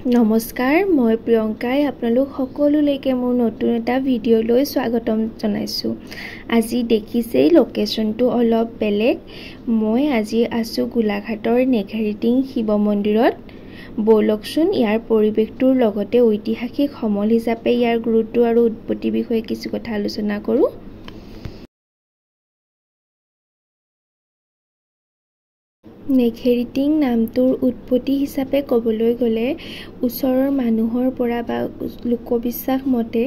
নমস্কাৰ, মই প্ৰিয়ংকাই আপোনালোক সকলোলৈকে মোৰ নতুন এটা ভিডিঅ'লৈ স্বাগতম জনাইছোঁ। আজি দেখিছেই লোকেশ্যনটো অলপ বেলেগ। মই আজি আছোঁ গোলাঘাটৰ নেঘেৰিটিং শিৱ মন্দিৰত। ব'লকচোন ইয়াৰ পৰিৱেশটোৰ লগতে ঐতিহাসিক সমল হিচাপে ইয়াৰ গুৰুত্ব আৰু উৎপত্তিৰ বিষয়ে কিছু কথা আলোচনা কৰোঁ। নেঘেৰিটিং নামটোৰ উৎপত্তি হিচাপে ক'বলৈ গ'লে ওচৰৰ মানুহৰ পৰা বা লোকবিশ্বাস মতে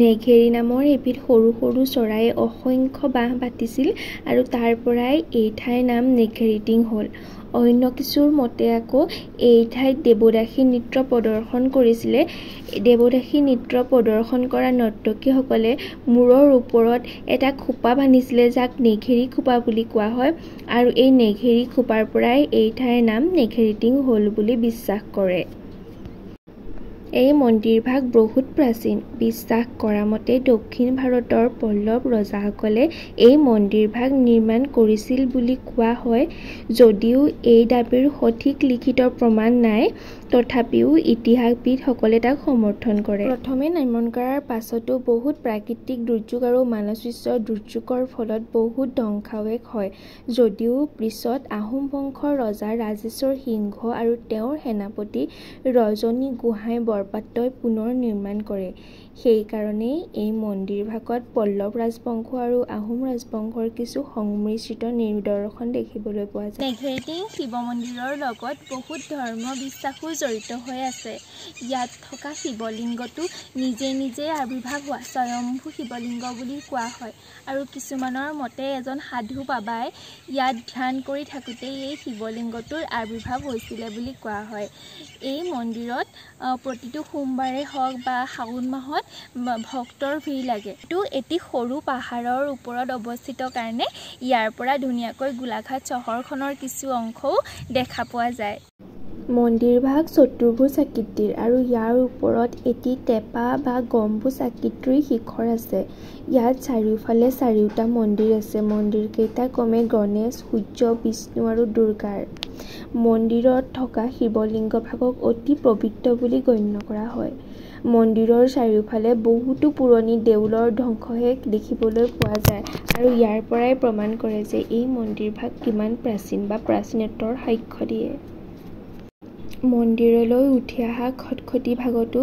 নেঘেৰি নামৰ এবিধ সৰু সৰু চৰাইয়ে অসংখ্য বাহ পাতিছিল আৰু তাৰ পৰাই এই ঠাইৰ নাম নেঘেৰিটিং হ'ল। অন্য কিছুৰ মতে আকৌ এই ঠাইত দেৱদাসী নৃত্য প্ৰদৰ্শন কৰিছিলে। দেৱদাসী নৃত্য প্ৰদৰ্শন কৰা নৰ্তকীসকলে মূৰৰ ওপৰত এটা খোপা বান্ধিছিলে, যাক নেঘেৰি খোপা বুলি কোৱা হয়, আৰু এই নেঘেৰি খোপাৰ পৰাই এই ঠাইৰ নাম নেঘেৰিটিং হ'ল বুলি বিশ্বাস কৰে। এই মন্দিৰভাগ বহুত প্ৰাচীন। বিশ্বাস কৰা মতে দক্ষিণ ভাৰতৰ পল্লৱ ৰজাসকলে এই মন্দিৰভাগ নিৰ্মাণ কৰিছিল বুলি কোৱা হয় যদিও এই দাবীৰ সঠিক লিখিত প্ৰমাণ নাই, তথাপিও ইতিহাসবিদসকলে তাক সমৰ্থন কৰে। প্ৰথমে নিৰ্মাণ কৰাৰ পাছতো বহুত প্ৰাকৃতিক দুৰ্যোগ আৰু মানৱসৃষ্ট দুৰ্যোগৰ ফলত বহুত ধ্বংসাৱশেষ হয় যদিও পিছত আহোম বংশৰ ৰজা ৰাজেশ্বৰ সিংহ আৰু তেওঁৰ সেনাপতি ৰজনী গোহাঁই বৰপাত্ৰই পুনৰ নিৰ্মাণ কৰে। সেইকাৰণেই এই মন্দিৰভাগত পল্লৱ ৰাজবংশ আৰু আহোম ৰাজবংশৰ কিছু সংমিশ্ৰিত নিদৰ্শন দেখিবলৈ পোৱা যায়। নেঘেৰিটিং শিৱ মন্দিৰৰ লগত বহুত ধৰ্ম বিশ্বাসো জড়িত হৈ আছে। ইয়াত থকা শিৱলিংগটো নিজে নিজে আৱিৰ্ভাৱ হোৱা স্বয়ম্ভু শিৱলিংগ বুলি কোৱা হয় আৰু কিছুমানৰ মতে এজন সাধু বাবাই ইয়াত ধ্যান কৰি থাকোঁতেই এই শিৱলিংগটোৰ আৱিৰ্ভাৱ হৈছিলে বুলি কোৱা হয়। এই মন্দিৰত প্ৰতিটো সোমবাৰে হওক বা শাওণ মাহত ভক্তৰ ভিৰ লাগে। এইটো এটি সৰু পাহাৰৰ ওপৰত অৱস্থিত কাৰণে ইয়াৰ পৰা ধুনীয়াকৈ গোলাঘাট চহৰখনৰ কিছু অংশও দেখা পোৱা যায়। মন্দিৰভাগ চতুৰ্ভুজ আকৃতিৰ আৰু ইয়াৰ ওপৰত এটি টেপা বা গম্বুজ আকৃতিৰ শিখৰ আছে। ইয়াত চাৰিওফালে চাৰিওটা মন্দিৰ আছে। মন্দিৰকেইটা ক্ৰমে গণেশ, সূৰ্য, বিষ্ণু আৰু দুৰ্গাৰ। মন্দিৰত থকা শিৱলিংগভাগক অতি পবিত্ৰ বুলি গণ্য কৰা হয়। মন্দিৰৰ চাৰিওফালে বহুতো পুৰণি দেউলৰ ধ্বংসাৱশেষ দেখিবলৈ পোৱা যায় আৰু ইয়াৰ পৰাই প্ৰমাণ কৰে যে এই মন্দিৰভাগ কিমান প্ৰাচীন বা প্ৰাচীনত্বৰ সাক্ষ্য দিয়ে। মন্দিৰলৈ উঠি অহা খটখটি ভাগতো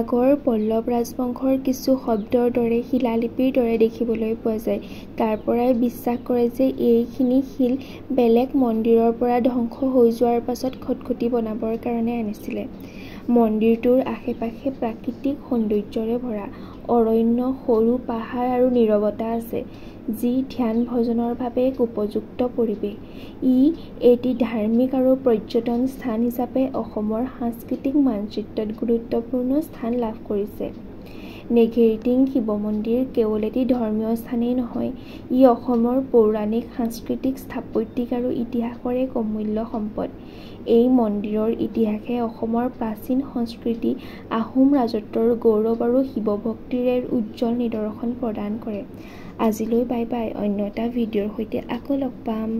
আগৰ পল্লৱ ৰাজবংশৰ কিছু শব্দৰ দৰে শিলালিপিৰ দৰে দেখিবলৈ পোৱা যায়। তাৰ পৰাই বিশ্বাস কৰে যে এইখিনি শিল বেলেগ মন্দিৰৰ পৰা ধ্বংস হৈ যোৱাৰ পাছত খটখটি বনাবৰ কাৰণে আনিছিলে। মন্দিৰটোৰ আশে পাশে প্ৰাকৃতিক সৌন্দৰ্যৰে ভৰা অৰণ্য, সৰু পাহাৰ আৰু নীৰৱতা আছে, যি ধ্যান ভজনৰ বাবে এক উপযুক্ত পৰিৱেশ। ই এটি ধাৰ্মিক আৰু পৰ্যটন স্থান হিচাপে অসমৰ সাংস্কৃতিক মানচিত্ৰত গুৰুত্বপূৰ্ণ স্থান লাভ কৰিছে। নেঘেৰিটিং শিৱ মন্দিৰ কেৱল এটি ধৰ্মীয় স্থানেই নহয়, ই অসমৰ পৌৰাণিক, সাংস্কৃতিক, স্থাপত্যিক আৰু ইতিহাসৰ এক অমূল্য সম্পদ। এই মন্দিৰৰ ইতিহাসে অসমৰ প্ৰাচীন সংস্কৃতি, আহোম ৰাজত্বৰ গৌৰৱ আৰু শিৱভক্তিৰ এক উজ্জ্বল নিদৰ্শন প্ৰদান কৰে। আজিলৈ বাই বাই, অন্য এটা ভিডিঅ'ৰ সৈতে আকৌ লগ পাম।